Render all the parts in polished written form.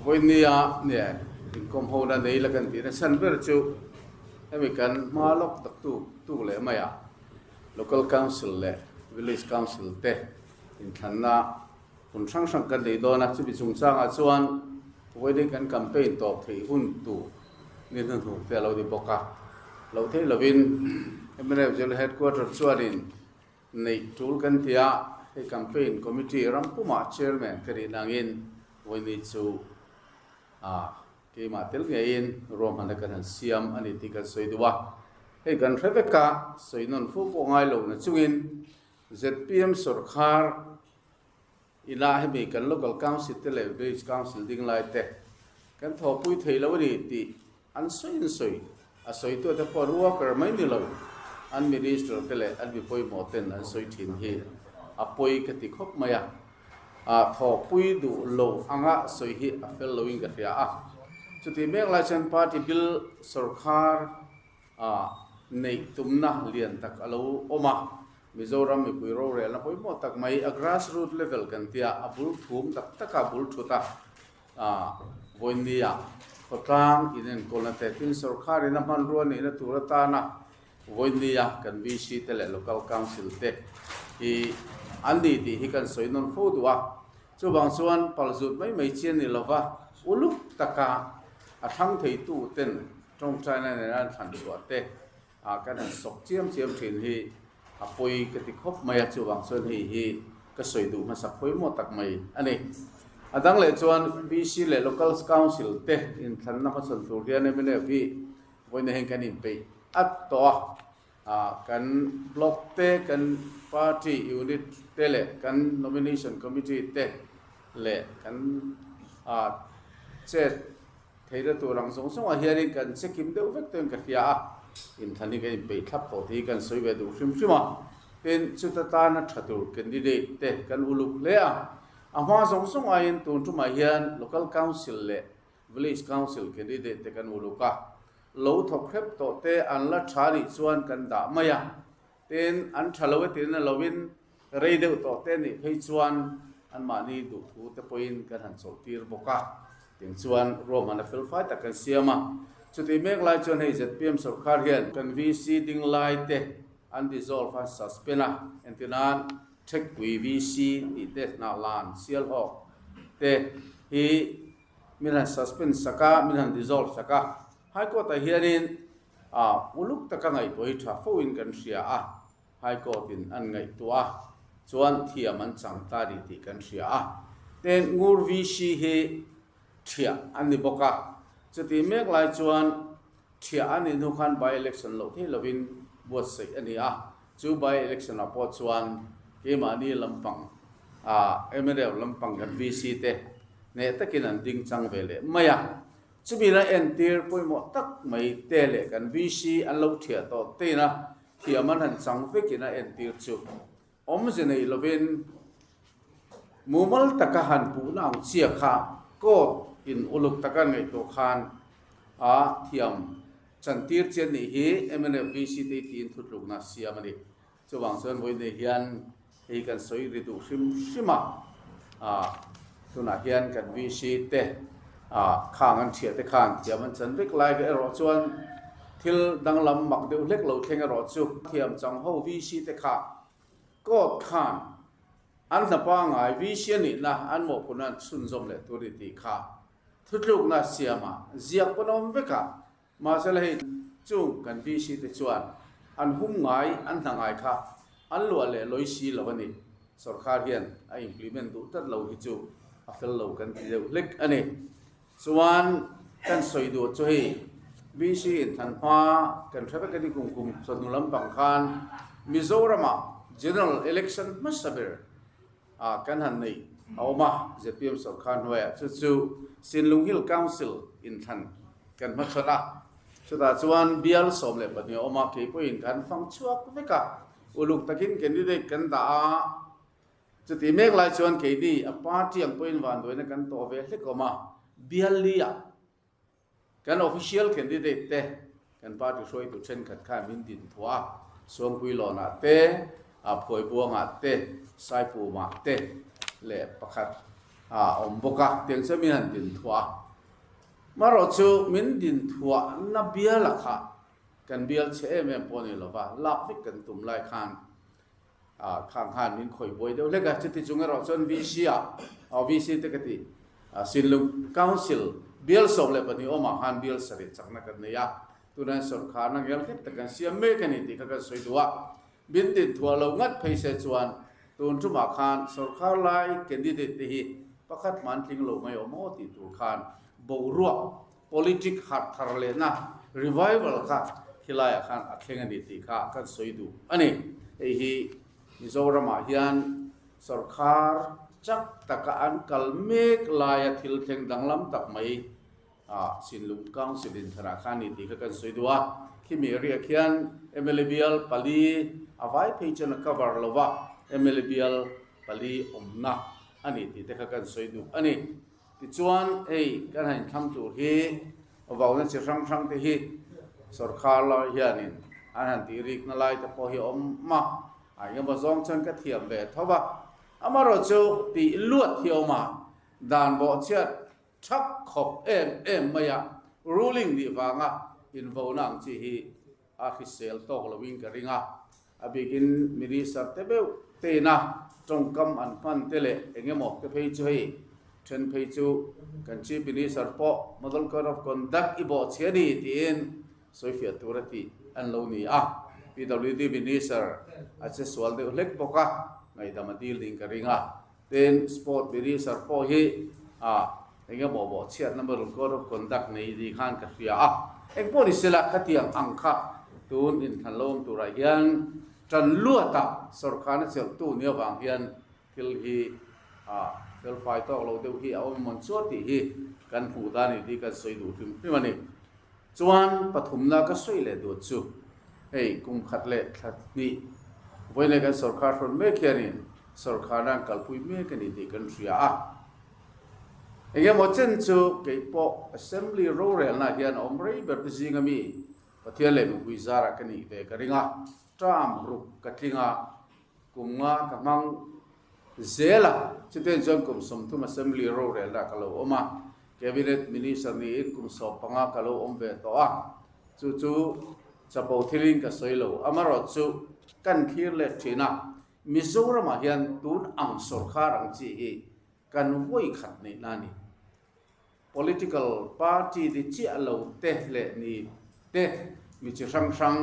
Vawinia nge inkawm hona nei la kan tihna chhan ber chu hemi kan hma lawk tak tuk tuk leh mai a, Local Council leh Village Council te inthlanna hun hrang hrang kan nei dawn a, chumi chungchangah chuan vawiin kan campaign tawp theih hun tur ni hnuhnung te a lo ni bawk a, loh theih lovin mnf General Headquarter chuanin Neih tul kan ti a, hei campaign committee ram pumah chairman ka nih nangin vawiini chu ah keimah tel ngeiin ruahmanna kan han siam a ni tih kan sawi duh a. Hei kan hre vek a, sawi nawn fo pawh ngai lo na chungin zpm sawrkhar ina hemi kan local council te leh village council ding lai te kan thawhpui thei lo a ni tih An sawi an sawi, a sawitu te pawh an worker mai ni lo, an minister te leh an mi pawimawh ten an sawi thin hi a pawi ka ti khawp mai a, ah thawhpui duh lo anga sawi hi a fel loin ka hria a. Chutih mek lai chuan party bill sawrkhar ah neih tumna lian tak a lo awm a, Mizoram mipui rorelna pawimawh tak mai a grass root level kan tia a bul thum tak taka bul thut a, Vawinia khawtlang inenkawlna te tin sawrkharin a hmanrua neihna tur atana Vawinia kan VC te leh Local Council te hi an ni tih hi kan sawi nawn fo duh a. Chuvang chuan palzut mai mai chi a ni lova, uluk taka a thlang theitu ten tawngtaina nena an thlan chhuah te kan han sawk chiam chiam thin hi a pawi ka ti khawp mai a, chuvang chuan hei hi ka sawi duh hmasak pawimawh tak mai a ni. A dang leh chuan VC leh Local Council te inthlanna hmachhawn tur hian mnf hi vawiin hian kan inpeih at tawh a, ah kan block te, kan party unit te leh kan nomination committee te leh kan ah chet Theihna tur ang zawng zawngah hianin kan che kim deuh vek tawhin ka hria a, inthlan hi kan inpeih thlap tawh tih hi kan sawi ve duh hrim hrim a. Tin, chuta tana tha tur candidate te kan uluk hle a, a hma zawng zawng aiin tun tumah hian Local Council leh Village Council candidate te kan uluk a, lo thawk hrep tawh te an la tha nih chuan kan dah mai a, tin, an tha lo e tiin a lovin Rei deuh tawh te nih phei chuan anmahni duhthu te pawhin kan han chawlhtir bawk a, tiang chuan ruahmanna felfai tak kan siam a. Chutih mek lai chuan hei zpm sawrkar hian kan VC ding lai te an dissolve a, suspend a, entirnan Thekpui VC tih te Hnahlan Sialhawk te hi min han suspend sak a, min han dissolve sak a. High Court ah hianin uluk taka ngaihtuah hi tha fo in kan hria a. High Court in an ngaihtuah a, chuan thiam an chang ta ni tih kan hria a. Tin, Ngur VC hi thiah an ni bawk a, chutih mek lai chuan thiah a nih hnu khan by-election loh thei lovin buatsaih a ni a, chu by-election ah pawh chuan keimahni lampang ah mnf lampang kan VC te hneh takin an ding chang ve leh mai a. Chumi la entir pawimawh tak mai te leh kan VC an lo thiah tawh tein a, Thiam an han chang vekin a entir chu awmze nei lovin mumal taka han puhna ang chia kha court in uluk taka ngaihtuah khan a thiam chantir chi a nih hi mnf VC te tiin thutlukna siam a ni. Chuvang chuan vawiin hian hei kan sawi ri duh hrim hrim a, tunah hian kan VC te khang an thiah te khan thiam an chan vek lai erawh chuan thil danglam mak deuh hlek lo thleng erawh chu thiam chang ho VC te kha court khan an hna pangai VC a nihna an mawhphurhna an chhunzawm leh tur a ni tih kha thutlukna siama ziak pawn a awm vek a. Mahsela hei chung kan VC te chuan an hum ngai, an hna ngai kha an luah leh lawi si lo a ni. Sorkar hian a implement duh tlat lo hi chu a fel lo kan ti deuh hlek a ni. Chuan kan sawi duh chu hei VC inthan hma kan hre vek a ni kum kum chawhnu lampang khan Mizoramah General Election hmasa ber ah kan han neih a awm a, zpm sorkar hnuaiah chu chu Sinlung Hill Council inthlan kan hmachhawn a, chutah chuan bial 12 a awm a, kei pawhin kan fang chhuak vek a, uluk takin candidate kan dah a, chutih mek lai chuan keini a party ang pawhin vanduaina kan tawh ve hlek awm a, bial li ah Kan official candidate te kan party hruaitu thenkhat khan min din thuah a, Suangpuilawnah te, Phuaibuangah te, Saipumah te leh pakhat a awm bawk a, tiang chuan min han din thuah a. Marawh chu min din thuahna biala kha kan bial chhe em em pawh a ni lo va, lak vek kan tum lai khan ah khang khan min khawih buai deuh hlek a, chuti chung erawh chuan VC ah aw VC te ka ti Sinlung Council bial 12 awmah khan bial sarih chakna kan nei a, tunah hian sawrkharna ngel nghet tak kan siam mek a ni tih kha kan sawi duh a, min din thuah lo ngat phei se chuan tun tumah khan sawrkhar lai candidate te hi pakhat hman tling lo mai awm aw tih tur khan boruak politic harh thar lehna revival kha khilaiah khan a thleng a ni tih kha kan sawi duh a ni. Hei hi Mizoramah hian sawrkhar chak taka an kal mek laia thil thleng danglam tak mai a Sinlung Council intharah khan a ni tih kha kan sawi duh a. Khimi riak hian mla bial pali a vai phei chuan a cover lo va, mla bial pali awmna a ni tih te kha kan sawi duh a ni. Tichuan, hei kan han inthlang tur hi vauna chi hrang hrang te hi sawrkhar lai hianin an han tih rikna lai te pawh hi a awm a, a engemaw zawng chuan ka thiam ve tho va. Amaherawhchu tih luat hi a awm a, dan bawhchhiat thak khawp em em mai a, ruling nih vanga invauna ang chi hi a hrisel tawk loin ka ring a, a bikin minister te beuh teina tawngkam an hman te leh eng emaw te phei chu hei then phei chu kan chief minister pawh model code of conduct i bawhchhe a ni tiin sawifiah tur a tih an lo ni a, PWD minister a che sual deuh hlek bawk a, ngaihdam a dil ding ka ring a, tin sport minister pawh hi a eng emaw bawhchhiatna model code of conduct nei ni khan ka hria a, engpawh ni sela khatiang ang kha tun inthlan lo awm turah hian tan luata sawrkharna chelhtu ni avang hian thil hi a felfai tawk lo deuh hi a awm emawn chuan tih hi kan hmuh dan ni tih kan sawi duh hrim hrim a ni. Chuan pathumna ka sawi leh duh chu hei kum khat leh thla hnih vawiin kan sawrkhar hrawn mek hianin sawrkharna an kalpui mek a ni tih kan hria a. Engemaw chen chu kei pawh Assembly rorelna hian a awm rei ber te zinga mi Pathian leh mipui zarah ka nih ve ka ring a, term ruk ka tling a, kum nga ka hmang zel a, chutiang chuan kum 30 Assembly rorelna ka lo awm a, Cabinet Minister niin kum 15 ka lo awm ve tawh a, chu chu chapo thilin ka sawi lo, amaherawhchu kan thlir let thin a, Mizoramah hian tun ang sawrkhar ang chi hi kan vawi khat neihna a ni. Political party ni chiah lo te leh ni te mi chi hrang hrang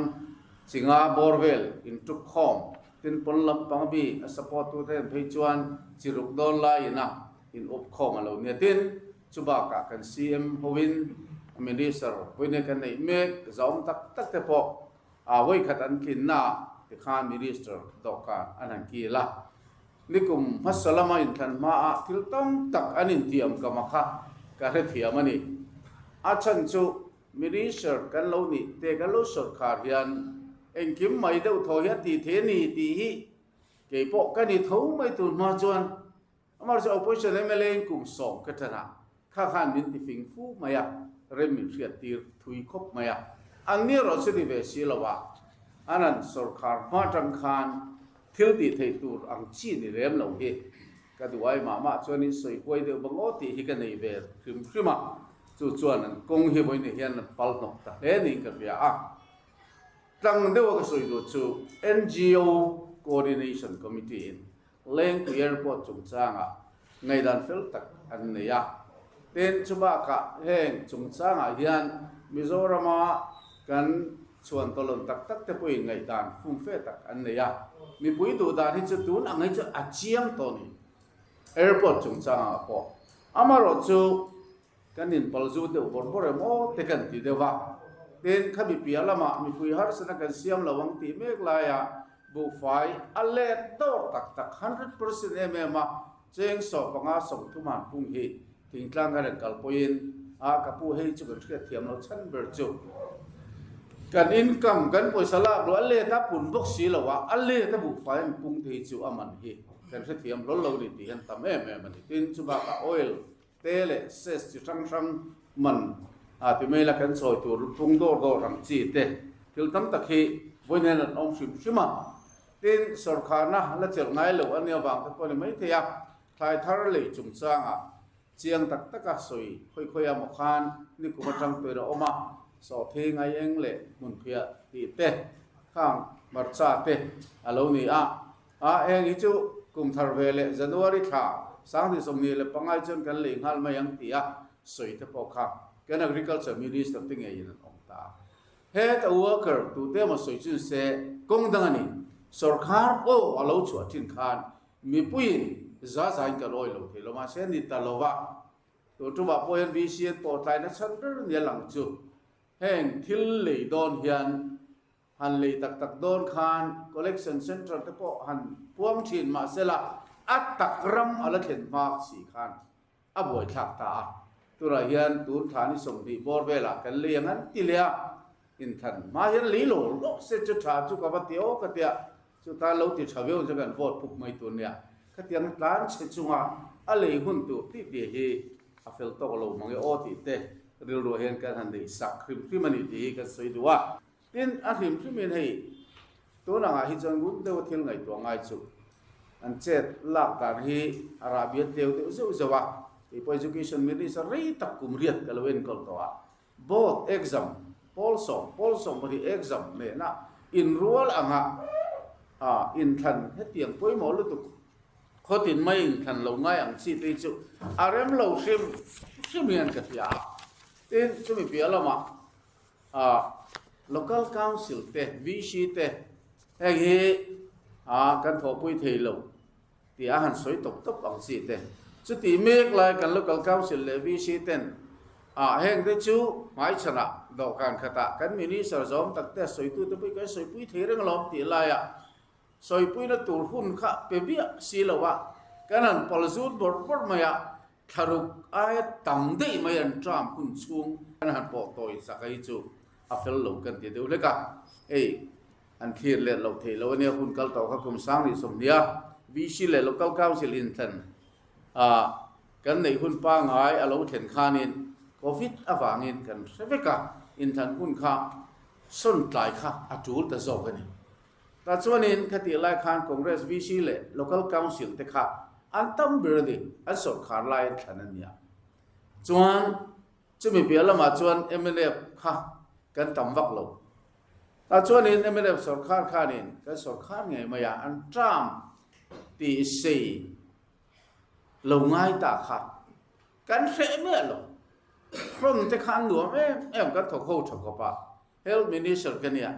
chi nga bawr vel intuk khawm tin pawn lampang mi a support tu te phei chuan chi ruk dawn laiin a in up khawm a lo nia. Tin, chu bakah kan CM hoin Minister vawiin kan neih mek zahawm tak tak te pawh a vawi khat an tlinna ah tikhan Minister dawhkan an han kil a. Nikum hmasa lama inthlan hmaah thil tam tak an intiam ka ma kha ka hrethiam a ni. A chhan chu Minister kan lo nih te kan lo sawrkhar hian engkim mai deuh thaw hi a ti thei a ni tih hi kei pawh ka ni tho mai tur hma chuan amaherawhchu Opposition mla in kum 10 ka tan a, kha khan min ti fing fu mai a, rem min hriat tir thui khawp mai a. An ni erawh chu ni ve si lo a, an han sawrkhar hma atang khan Thil tih theih tur ang chi ni rem lo hi ka duh ai mah mah chuan in sawi huai deuh bang aw tih hi ka nei ve hrim hrim a, chu chuan an kawng hi vawiin hian an pal hnawk ta hle niin ka hria a. Tlang deuha ka sawi duh chu NGO Coordination Committee in Lengpui Airport chungchangah ngaihdan fel tak an nei a. Tin, chu bakah heng chungchangah hian Mizorama kan chhuan tawlawn tak tak te pawhin ngaihdan fumfe tak an nei a. Mipui duh dan hi chu tun ang hi chu a chiang tawh a ni. Airport chungchangah pawh amaherawhchu kan inpal zu deuh bawrh bawrh em aw te kan ti deuh a. Tin, khami piah lamah mipui harsatna kan siam lo ang tih mek laia buhfai a let dawr tak tak 100% em em a cheng 15 30 han pung hi thingtlang kan rawn kal pawhin a ka pu hei chu kan hriat thiam lo chhan ber chu kan income kan pawisa lak luh a let a pun bawk si lo a, a let a buhfai an pung te hi chu a man hi kan hrethiam hlawl lo ni tih hian tam em em a ni. Tin, chubakah oil te leh ses chi hrang hrang man a ti mai la kan sawi tur pung dawr dawr ang chi te thil tam tak hi vawiin hian an awm hrim hrim a. Tin, sawrkharna la chelh ngai lo a nia vang te pawh a ni maithei a. Thlai thar lei chungchangah chiang tak taka sawi khawi khawi a maw khan nikum atang tuin a awm a, sawhthing ai eng leh hmunphiah tih te, khang hmarcha te a lo ni a. A heng hi chu kum thar ve leh January thla 2025 chuan kan lei nghal mai ang tia sawi te pawh kha kan Agriculture Minister te ngeiin an awm ta a. Head a worker tute emaw sawi chun se kawng dang a ni. Sorkar aw a lo chhuah thin khan Mipuiin za zain ka lawi lo thei lo, mahse ni ta lo va, tun tumah pawh hian VCN pawh tlaina chhan ber nia lang chu heng thil lei dawn hian han lei tak tak dawn khan collection centre te pawh han puang thin mahsela a tak ram a la thlen hma si khan a buaithlak ta a. Tunah hian tun thla ni 20 bawr velah kan lei ang an ti leh a, inthan hma hian lei lo lawk se chu tha chu ka va ti aw ka tia, Chuta lo ti tha viau chu kan vote puk mai tur nia. Khatiang tlan chhe chunga a lei hun tur tih tih hi a fel tawk lo mang e aw tih te rilruah hian kan han neih sak hrim hrim a ni tih hi kan sawi duh a. Tin, a hrim hrimin hei tun angah hi chuan ngun deuha thil ngaihtuah ngai chu an chet lak dan hi a rah bial tleu deuh zeuh zeuh a. Kei pawh Education Minister rei tak kum riat ka lo enkawl tawh a. Board exam, pawl sawm, pawl 20 exam nena inrual anga inthlan hetiang pawimawh lutuk khawtin mai inthlan lo ngai ang chi te hi chu a rem lo hrim hrim hian ka hria a. Tin, chumi piah lamah Local Council te, VC te heng hi kan thawhpui thei lo tih a han sawi tawp tawp ang chi te. Chutih mek lai kan Local Council leh VC ten ah heng te chu hmaichhanah dawhkan khatah kan Minister zawm tak te sawitute pawh kan sawipui thei reng alawm tih laiah sawipuina tur hun kha pe biah si lo a, kan han pal zut bawrh bawrh mai a, thlaruk aia tam daih mai an term hun chhung kan han pawh tawi chak a hi chu a fel lo kan ti deuh hlek a. Hei. An thlir let loh theih loh a nia, hun kal tawh kha kum 2020 a VC leh Local Council inthlan a kan neih hun pangngai a lo thlen khanin Covid avangin kan hre vek a, inthlan hun kha sawn tlai kha a tul ta zawk a ni. Tah chuanin khatih lai khan Congress VC leh Local Council te kha an tam ber a ni, an sawrkhar lai an thlan a nia. Chuan chumi piah lamah chuan mnf kha kan tam vak lo. Tah chuanin mnf sawrkhar khanin kan sawrkhar ngei mai a, an term tih sei lo ngai ta kha kan hreh miah lo. Front te kha an nuam em em kan thawk ho tha khawp a, Health Minister ka nia,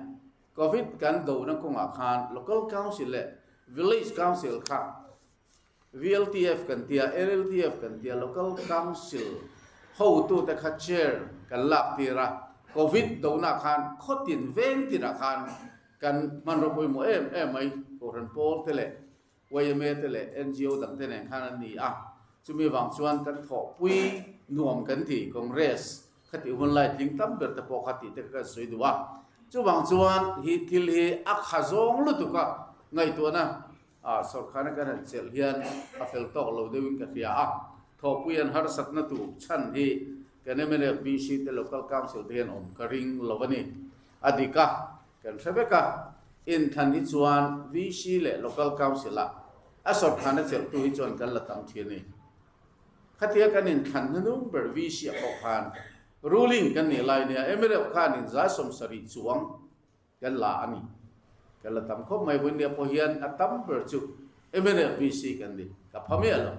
Covid kan dona kawngah khan Local Council leh Village Council kha VLTF kan tia, LLTF kan tia, Local Council hotute kha chair kan lak tir a, Covid dohna khan khawtin veng tinah khan kan hmanraw pawimawh em em mai, Kohhran pawl te leh yma te leh ngo dang te nen khan an ni a, chumi vang chuan kan thawhpui nuam kan ti, Congress kha tih hun lai tling tam ber te pawh kha tih te kha kan sawi duh a, chuvang chuan hi thil hi a kha zawng lutuk a ngaihtuahna A sawrkharna kan han chelh hian a fel tawk lo deuhin ka hria a, thawhpui an harsatna tur chhan hi kan mnf VC te Local Council te hian awm ka ring lo a ni. A dik a, kan hre vek a, inthlan hi chuan VC leh Local Council ah a sawrkharna chelhtu hi chuan kan la tam thin a ni. Khatia kan inthlan hnuhnung ber VC ah pawh khan ruling kan nih lai nia mnf khan in 70 chuang Kan la a ni. Kan la tam khawp mai. Vawinia pawh hian a tam ber chu MNFBC kan ni. Ka pha miah lo.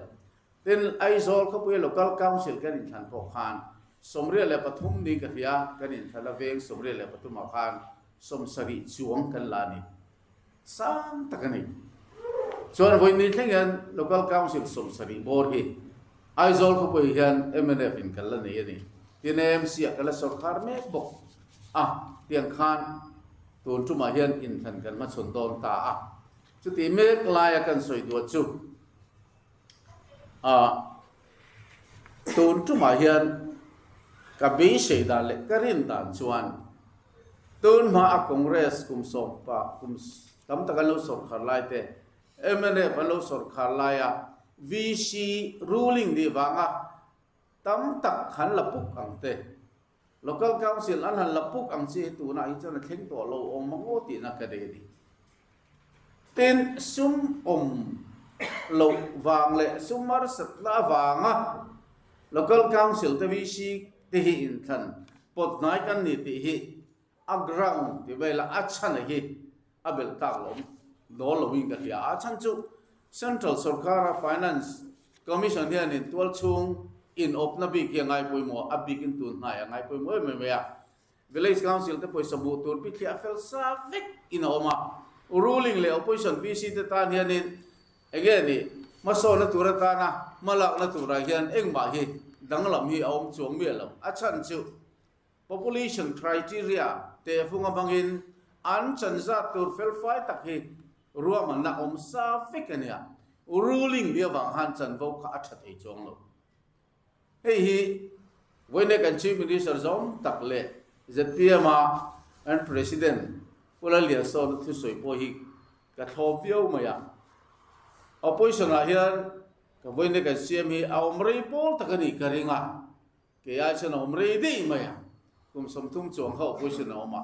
Tin, Aizawl khawpuia Local Council kan inthlan pawh khan 83 ni ka hria, kan inthlan a veng 83 ah khan 70 chuang kan la a ni. Sang tak a ni. Chuan vawiin thleng hian Local Council 70 bawr hi Aizawl khawpuiah hian mnf in kan la nei a ni. Tin, AMC ah kan la sawrkhar mek bawk a, tiang khan tun tumah hian inthlan kan hmachhawn dawn ta a. Chuti mek laia kan sawi duah chu tun tumah hian ka beisei dan leh ka rin dan chuan tun hma a Congress kum sawm pa kum tam tak an lo sawrkhar lai te, mnf an lo sawrkhar laia VC ruling nih vanga tam tak han la puk ang te, Local Council an han la puk ang chi hi tunah hi chuan a thleng tawh lo awm ang aw tihna ka nei a ni. Tin, sum awm loh vang leh sum harsatna avanga Local Council te VC te hi inthlan pawt hnai kan ni tih hi a ground ti vel a, a chhan a hi a belh tak lo dawl loin ka hria a, a chhan chu Central sorkara Finance Commission hianin tualchhung inawpna bik hi a ngai pawimawh a, a bikin tun hnai a ngai pawimawh em em mai a. Village Council te pawisa hmuh tur bithliah fel sa vek in a awm a, ruling leh opposition VC te tan hianin enge ni hmasawnna tur atana hmalakna turah hian engmah hi danglam hi a awm chuang miah lo. A chhan chu population criteria tehfung avangin an chan zat tur felfai tak hi ruahmanna awm sa vek a nia, ruling ni avang khan chanvo kha a tha thei chuang lo. Hei hi vawiin kan Chief Minister zawng tak leh zpm a an President Pu Lalliansawn thusawi pawh hi ka thlawp viau mai a. Opposition ah hian ka vawiin kan CM hi a awm rei pawl tak a nih ka ring a, kei ai chuan a awm rei daih mai a, kum 30 chuang kha opposition a awm a.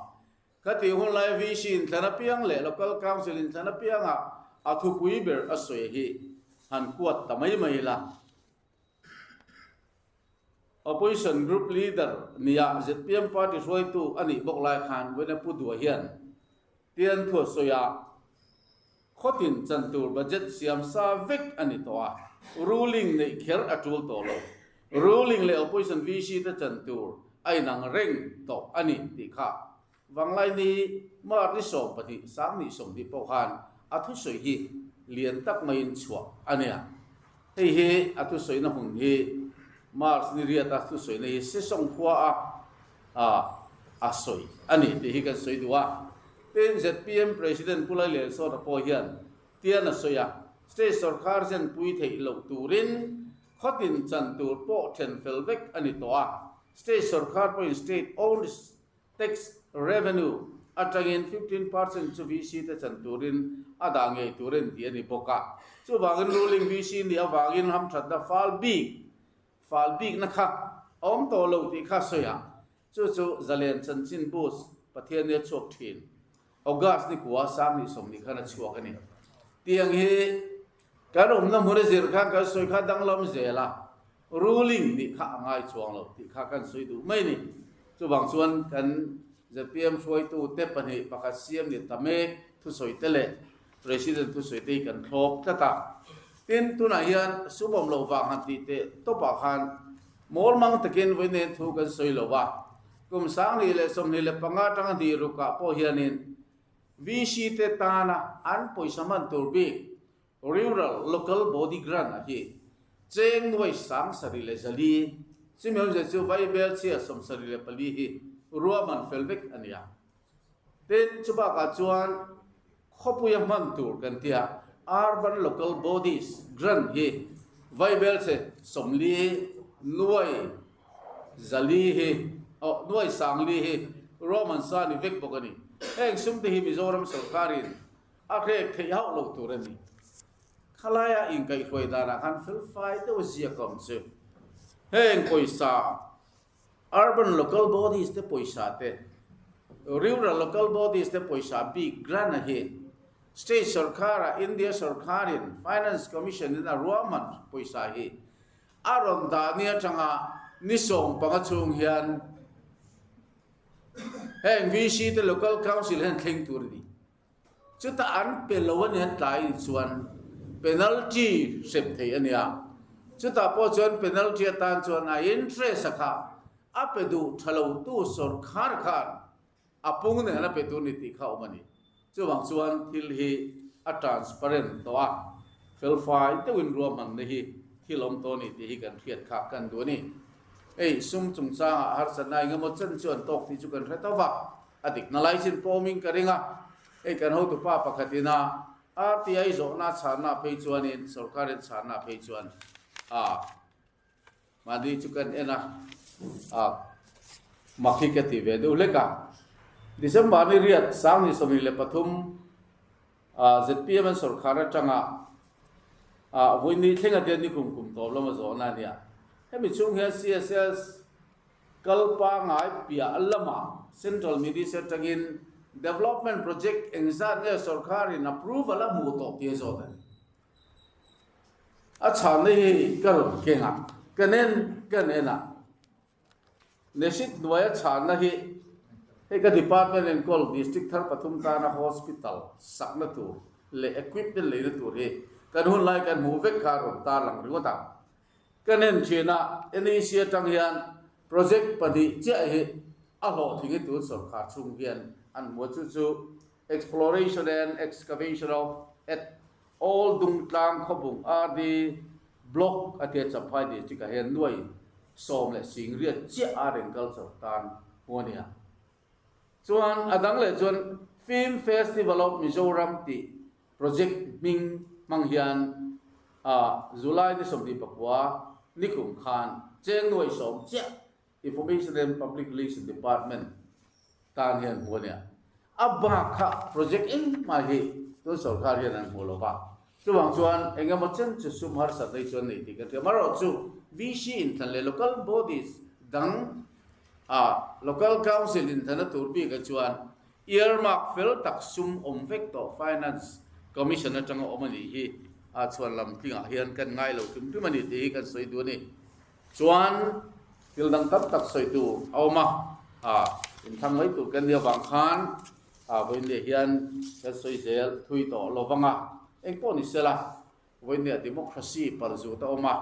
Khatih hun lai VC inthlan apiang leh Local Council inthlan apianga a thupui ber a sawi hi han kuat ta mai mai la. Opposition Group Leader nia zpm party hruaitu a nih bawk lai khan Vena Pu Dua hian Tian thu a sawi a, khawtin chan tur budget siam sa vek a ni tawh a, ruling neih kher a tul tawh lo. Ruling leh Opposition VC te chan tur a inang reng tawh a ni tih kha Vanglaini March ni 12 2020 pawh khan a thusawi hi lian tak maiin chhuah a nia. Hei hi a thusawina hmun hi March ni riata thusawina hi Sesawng khua a a sawi a ni tih hi kan sawi duh a. Tin, zpm President Pu Lailelsawta pawh hian tian a sawi a, State sorkar zenpui theih loh turin khawtin chan tur pawh then fel vek a ni tawh a. State sorkar pawhin state owned Tax revenue atangin 15% chu VC te chan turin a dah ngei tur en tih a ni bawk a. Chuvangin ruling VC nih avangin hamthatna fal bik, fal bikna kha a awm tawh lo tih kha sawi a. Chu chu Zalen chanchin bus Pathian nia chhuak thin. August ni kua 2020 khan a chhuak a ni. Tiang hi kan awmna hmun a zir khan kan sawi kha danglam zel a. Ruling nih kha a ngai chuang lo tih kha kan sawi duh mai ni. Chuvang chuan kan zpm hruaitu te pahnih pakhat CM ni ta mek thusawi te leh President thusawi te hi kan thlawp tlat a. Tin, tunah hian sum awm loh vang han tih teh tawpah khan mawl mang takin vawiin thu kan sawi lo va. Kum 2025 atanga hnih rukah pawh hianin VC te tana an pawisa hman tur bik Rural Local Body Grant a hi cheng nuai 7400, chumi awmzia chu Vaibel chhia 74 hi ruahman fel vek a ni a. Tin, chu bakah chuan khawpuia hman tur kan tia Urban Local Bodies Grant hi Vaibel chhe 40 nuai 400 hi, oh, nuai 4000 hi ruahman sa ni vek bawk a ni. Heng sumte hi Mizoram sorkarin A hrek theih hauh lo tur a ni. Khalaia inkaihhruai danah khan felfai deuh ziak a awm chu. Heng pawisa, Urban Local Bodies te pawisa te, Rural Local Bodies te pawisa bik grant a hi State sorkara India sorkarin Finance Commission in a ruahman pawisa hi a rawn dah ni atanga ni 15 chhung hian heng VC te Local Council hian thleng tur a ni. Chutah an pe lo a nia tlai chuan penalty hrep theih a nia. Chutah pawh chuan penalty atan chuan a interest a kha a pe duh tha lo tu sawrkhar khan a pung nen a pe tur ni tih kha a awm a ni. Chuvang chuan thil hi a transparent tawh a, felfai deuhin ruahmanna hi thil awm tawh a ni tih hi kan hriat kha kan duh a ni. Hei sum chungchangah harsatna engemaw chen chu an tawk tih chu kan hre tho va. A dikna lai chin pawmin ka ring a, hei kan hotupa pakhatina RTI zawhna chhanna phei chuanin sorkarin chhanna phei chuan a mahni chu kan en a, a mak hi ka ti ve deuh hlek a. December ni riat 2023 a zpm an sorkar atanga a vawiin thlenga te nikum kum tawp lama zawhna a nia. Hemi chhung hian CSS Kal pangai piah lamah Central Minister atangin Development Project engzat nge sorkarin approval a hmuh tawh tih a zawt a ni. A chhanna hi ka rawn keng a, ka nen ka nen a. Neshit hnuaia chhanna hi hei ka department enkawl district thar pathum tana hospital sakna tur leh equipment leina tur hi kan hun lai kan hmuh vek kha a rawn tarlang ringawt a. Ka nen thin a, NEC atang hian project pahnih chiah hi a hlawhtling hi tun sawrkar chhung hian an hmu a, chu chu Exploration and Excavation of at Old Dungtlang Khawbung RD Block a tia Champhai District ah hian nuai 18 chiah Art and Culture tan hmu a ni a. Chuan a dang leh chuan Film Festival of Mizoram tih project hming hmang hian a July ni 29 nikum khan cheng nuai 10 chiah Information and Public Relation Department tan hian hmu a nia. A bak kha project engmah hi tun sorkar hian an hmu lo va. Chuvang chuan eng emaw chen chu sum harsat nei chuan nei tih kan hria. Amaherawhchu VC inthlan leh local bodies dang ah local council inthlana tur bikah chuan earmark fel tak sum awm vek tawh Finance Commission atanga awm a nih hi a chhuan lam tlingah hian kan ngai lo hrim hrim a ni tih hi kan sawi duh a ni. Chuan thil dang tam tak sawi tur a awm a, ah inthlang mai tur kan nih avang khan ah vawiinleh hian kan sawi zel thui tawh lo vang a, engpawh ni sela vawiinleh democracy pal zut a awm a,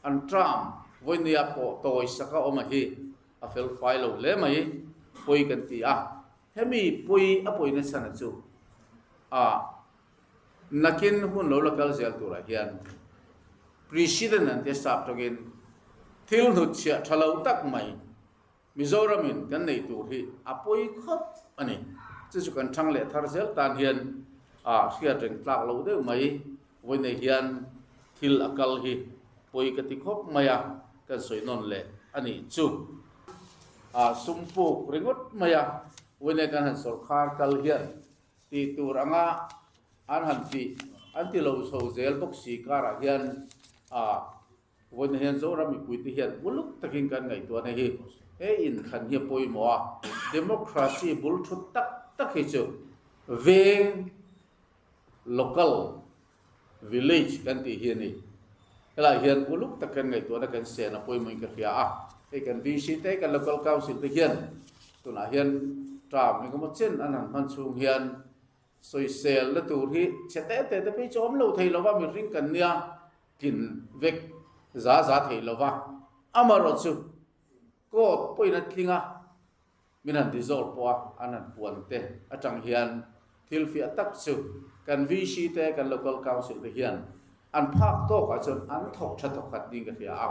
an term vawiinleh pawh tawi sak a awm a hi a fel fai lo hle mai pawi kan ti a, hemi pawi a pawi nasa na chu ah Nakin hun lo la kal zel turah hian President an tia sap tawngin thil hnutchhiah tha lo tak mai Mizoramin kan nei tur hi a pawi khawp a ni. Chu chu kan thang leh thar zel tan hian a hriat reng tlak lo deuh mai. Vawiinei hian thil a kal hi pawi ka ti khawp mai a, kan sawi nawn leh a nih chu. A sum puk ringawt mai a, vawiinei kan han sawrkhar kal hian Tih tur anga an han tih an ti lo chho zel bawk si karah hian a vawiin hian Zoram mipuite hian uluk takin kan ngaihtuahna hi he inthlan hi a pawimawh a, democracy bul thut tak tak hi chu veng, local, village kan tih hi a ni. Helaiah hian uluk tak kan ngaihtuahna kan sen a pawimawhin ka hria a, hei kan VC te, kan local council te hian tunah hian term engemaw chen an han hman chhung hian sawiselna tur hi chhe te te te phei chu awm lo thei lova mihring kan nia tlin vek za za thei lova amaherawhchu court pawhin a tling a. Min han ti zawk pawh a, an han puan te atang hian thil fiah tak chu kan VC te, kan Local Council te hian an phak tawkah chuan an thawk tha thawk khat ding ka hria a.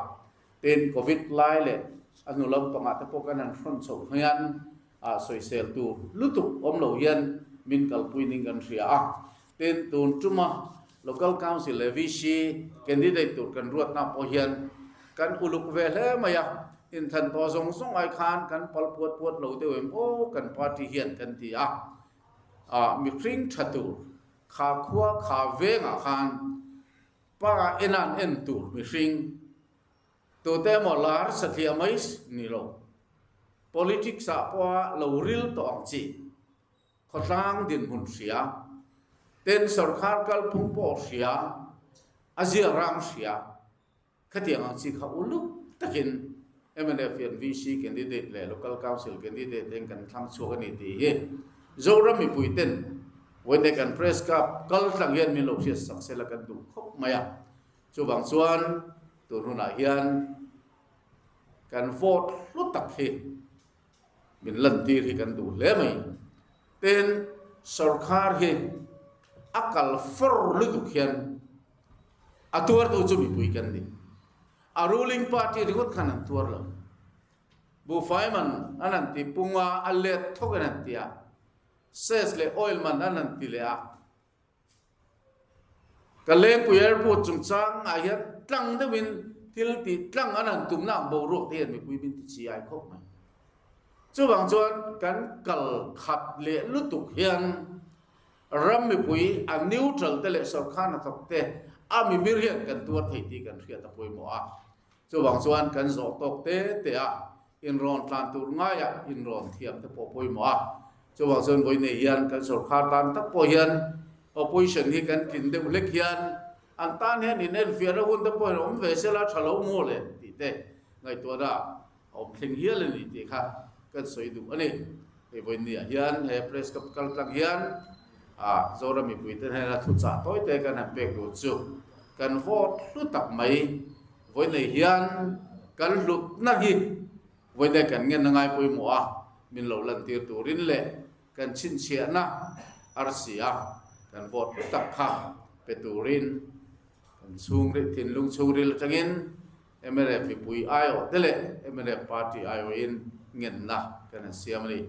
Tin, Covid lai leh a hnu lampangah te pawh kan han hrawn chhoh hian ah sawisel tur lutuk awm lo hian min kalpui ning kan hria a. Tin, tun tuma Local Council leh VC candidate tur kan ruatna pawh hian kan uluk ve hle mai a, inthan tawh zawng zawng ai khan kan pal puat puat lo deuh em aw kan party hian kan ti a, ah mihring tha tur kha khua kha vengah khan pa enan en tur mihring tute emaw lar satliah mai ni lo politics ah pawha lo ril tawh ang chi. Khawtlang dinhmun hria, ten sawrkhar kalphung pawh hria, a zia ram hria, khatiang ang chi kha uluk takin mnf hian VC candidate leh Local Council candidate ten kan thlang chhuak a ni tih hi Zoram mipui ten vawiin kan Press Club kal tlang hian min lo hriat sak sela kan duh khawp mai a. Chuvang chuan tun hunah hian kan vote hlu tak hi Min lantir hi kan duh hle mai. Tin, sorkar hi a kal fawr lutuk hian a tuartu chu mipui kan ni. A ruling party ringawt khan an tuar lo. Buhfai man an han ti pung a, a let thawk in an ti a. Cess leh oil man an han ti leh a. Ka Lengpui Airport chungchang ah hian tlang deuhin thil tih tlang an han tumna ang boruak te hian mipui min ti chi ai khawp mai. Chuvang chuan kan kal khat leh lutuk hian ram mipui a neutral te leh sorkar hnathawk te a mimir hian kan tuar thei tih kan hriat a pawimawh a. Chuvang chuan kan zawh tawk te te a inrawn tlan tur ngaiah inrawn thiam te pawh pawimawh a. Chuvang chuan vawiinei hian kan sorkar tan tak pawh hian opposition hi kan tlin deuh hlek hian An tan hian in enfiahna hun te pawhin awm ve sela tha lo maw le tih te ngaihtuahna a awm thleng hial a ni tih kha kan sawi duh a ni. Hei vawinia hian he press cup kal tlang hian ah Zoram mipui te hnena thuchah tawi te kan han pek duh chu kan vote hlu tak mai vawiinei hian kan hlutna hi vawiinei kan ngen a ngai pawimawh a min lo lantir turin leh Kan chhinchhiahna arsi a kan vote hlu tak kha pe turin kan chhungril thinlung chhungril atangin mnf mipui aiawh te leh mnf party aiawhin ngenna kan han siam a ni.